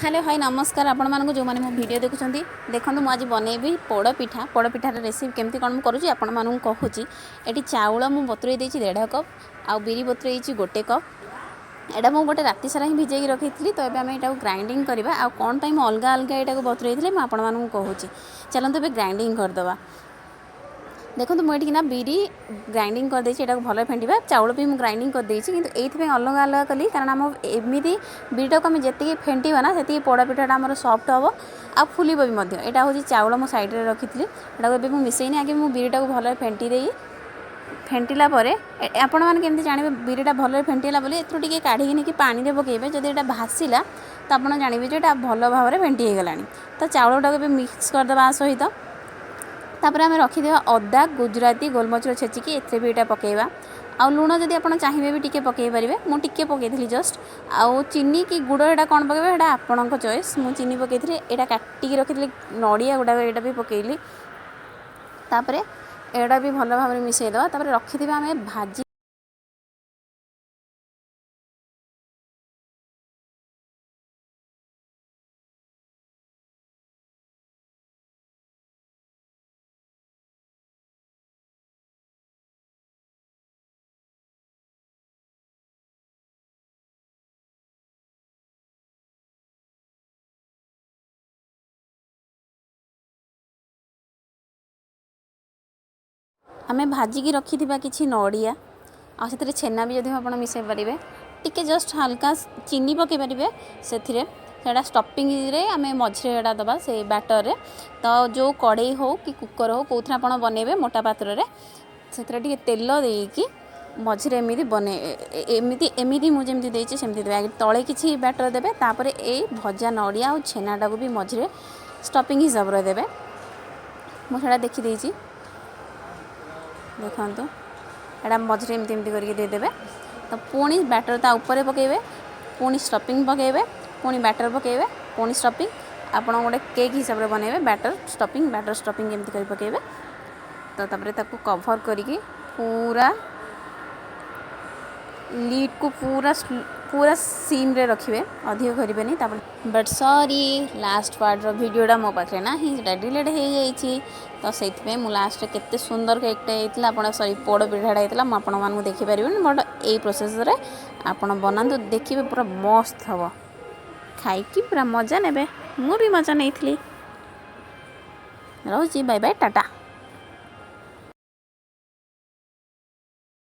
Hello, high, ନମସ୍କାର ଆପଣମାନଙ୍କୁ, ଯେଉଁମାନେ ମୋ ଭିଡ଼ିଓ ଦେଖୁଛନ୍ତି। ଦେଖନ୍ତୁ, ମୁଁ ଆଜି ବନେଇବି ପୋଡ଼ପିଠା। ପୋଡ଼ପିଠାର ରେସିପି କେମିତି କ'ଣ ମୁଁ କରୁଛି, ଆପଣମାନଙ୍କୁ କହୁଛି। ଏଠି ଚାଉଳ ମୁଁ ବତୁରେଇ ଦେଇଛି 1.5 କପ୍ ଆଉ ବିରି ବତୁରେଇଛି 1 କପ୍। ଏଇଟା ମୁଁ ଗୋଟେ ରାତି ସାରା ହିଁ ଭିଜେଇକି ରଖିଥିଲି। ତ ଏବେ ଆମେ ଏଇଟାକୁ ଗ୍ରାଇଣ୍ଡିଙ୍ଗ କରିବା। ଆଉ କ'ଣ ପାଇଁ ମୁଁ ଅଲଗା ଅଲଗା ଏଇଟାକୁ ବତୁରେଇଥିଲି, ମୁଁ ଆପଣମାନଙ୍କୁ କହୁଛି। ଚାଲନ୍ତୁ, ଏବେ ଗ୍ରାଇଣ୍ଡିଙ୍ଗ କରିଦେବା। ଦେଖନ୍ତୁ, ମୁଁ ଏଠିକିନା ବିରି ଗ୍ରାଇଣ୍ଡିଙ୍ଗ କରିଦେଇଛି। ଏଇଟାକୁ ଭଲ ଫେଣ୍ଟିବା। ଚାଉଳ ବି ମୁଁ ଗ୍ରାଇଣ୍ଡିଙ୍ଗ କରିଦେଇଛି, କିନ୍ତୁ ଏଇଥିପାଇଁ ଅଲଗା ଅଲଗା କଲି, କାରଣ ଆମ ଏମିତି ବିରିଟାକୁ ଆମେ ଯେତିକି ଫେଣ୍ଟିବା ନା, ସେତିକି ପୋଡ଼ ପିଠାଟା ଆମର ସଫ୍ଟ ହେବ ଆଉ ଫୁଲିବ ବି ମଧ୍ୟ। ଏଇଟା ହେଉଛି ଚାଉଳ, ମୁଁ ସାଇଡ଼୍ରେ ରଖିଥିଲି। ଏଟାକୁ ଏବେ ମୁଁ ମିଶେଇନି। ଆଗେ ମୁଁ ବିରିଟାକୁ ଭଲରେ ଫେଣ୍ଟି ଦେଇ, ଫେଣ୍ଟିଲା ପରେ ଆପଣମାନେ କେମିତି ଜାଣିବେ ବିରିଟା ଭଲରେ ଫେଣ୍ଟିଲା ବୋଲି? ଏଥିରୁ ଟିକେ କାଢ଼ିକି ନେଇକି ପାଣିରେ ପକାଇବେ। ଯଦି ଏଇଟା ଭାସିଲା, ତ ଆପଣ ଜାଣିବେ ଯେ ଏଇଟା ଭଲ ଭାବରେ ଫେଣ୍ଟି ହେଇଗଲାଣି। ତ ଚାଉଳଟାକୁ ଏବେ ମିକ୍ସ କରିଦେବା ସହିତ। ତାପରେ ଆମେ ରଖିଦେବା ଅଦା, ଗୁଜୁରାତି, ଗୋଲମରିଚ ଛେଚିକି ଏଥିରେ ବି ଏଇଟା ପକାଇବା। ଆଉ ଲୁଣ ଯଦି ଆପଣ ଚାହିଁବେ ବି ଟିକେ ପକାଇ ପାରିବେ। ମୁଁ ଟିକେ ପକାଇଥିଲି ଜଷ୍ଟ। ଆଉ ଚିନି କି ଗୁଡ଼, ଏଇଟା କ'ଣ ପକାଇବେ, ଏଇଟା ଆପଣଙ୍କ ଚଏସ୍। ମୁଁ ଚିନି ପକାଇଥିଲି। ଏଇଟା କାଟିକି ରଖିଥିଲି ନଡ଼ିଆ ଗୁଡ଼ାକ, ଏଇଟା ବି ପକାଇଲି। ତାପରେ ଏଇଟା ବି ଭଲ ଭାବରେ ମିଶାଇଦେବା। ତାପରେ ରଖିଥିବା ଆମେ ଭାଜି ଆମେ ଭାଜିକି ରଖିଥିବା କିଛି ନଡ଼ିଆ ଆଉ ସେଥିରେ ଛେନା ବି ଯଦି ଆପଣ ମିଶାଇ ପାରିବେ। ଟିକେ ଜଷ୍ଟ ହାଲକା ଚିନି ପକାଇ ପାରିବେ ସେଥିରେ। ସେଇଟା ଷ୍ଟପିଂରେ ଆମେ ମଝିରେ ଏଇଟା ଦେବା ସେଇ ବ୍ୟାଟରରେ। ତ ଯେଉଁ କଡ଼େଇ ହେଉ କି କୁକର୍ ହେଉ, କେଉଁଥିରେ ଆପଣ ବନେଇବେ, ମୋଟା ପାତ୍ରରେ, ସେଥିରେ ଟିକେ ତେଲ ଦେଇକି ମଝିରେ ଏମିତି ବନେଇ, ଏମିତି ଏମିତି ମୁଁ ଯେମିତି ଦେଇଛି ସେମିତି ଦେବେ। ଆଗେ ତଳେ କିଛି ବ୍ୟାଟର ଦେବେ, ତାପରେ ଏଇ ଭଜା ନଡ଼ିଆ ଆଉ ଛେନାଟାକୁ ବି ମଝିରେ ଷ୍ଟପିଂ ହିସାବରେ ଦେବେ। ମୁଁ ସେଇଟା ଦେଖିଦେଇଛି। ଦେଖନ୍ତୁ, ଏଇଟା ମଝିରେ ଏମିତି ଏମିତି କରିକି ଦେଇଦେବେ। ତ ପୁଣି ବ୍ୟାଟର ତା ଉପରେ ପକାଇବେ, ପୁଣି ଷ୍ଟପିଂ ପକାଇବେ, ପୁଣି ବ୍ୟାଟର ପକାଇବେ, ପୁଣି ଷ୍ଟପିଂ। ଆପଣ ଗୋଟେ କେକ୍ ହିସାବରେ ବନେଇବେ। ବ୍ୟାଟର, ଷ୍ଟପିଂ, ବ୍ୟାଟର, ଷ୍ଟପିଂ ଏମିତି କରି ପକାଇବେ। ତ ତାପରେ ତାକୁ କଭର୍ କରିକି ପୁରା ଲିଡ୍କୁ ପୁରା ପୁରା ସିମ୍ରେ ରଖିବେ, ଅଧିକ କରିବେନି। ତାପରେ, ବଟ୍ ସରି, ଲାଷ୍ଟ ପାର୍ଟର ଭିଡ଼ିଓଟା ମୋ ପାଖରେ ନାହିଁ, ସେଇଟା ଡିଲେଟ୍ ହେଇଯାଇଛି। ତ ସେଇଥିପାଇଁ ମୁଁ ଲାଷ୍ଟରେ କେତେ ସୁନ୍ଦର କେକ୍ଟା ହେଇଥିଲା ଆପଣ, ସରି, ପୋଡ଼ ପିଠାଟା ହେଇଥିଲା, ମୁଁ ଆପଣମାନଙ୍କୁ ଦେଖିପାରିବିନି। ବଟ୍ ଏଇ ପ୍ରୋସେସ୍ରେ ଆପଣ ବନାନ୍ତୁ, ଦେଖିବେ ପୁରା ମସ୍ତ ହେବ। ଖାଇକି ପୁରା ମଜା ନେବେ। ମୁଁ ବି ମଜା ନେଇଥିଲି। ରହୁଛି, ବାଇ ବାଇ, ଟାଟା।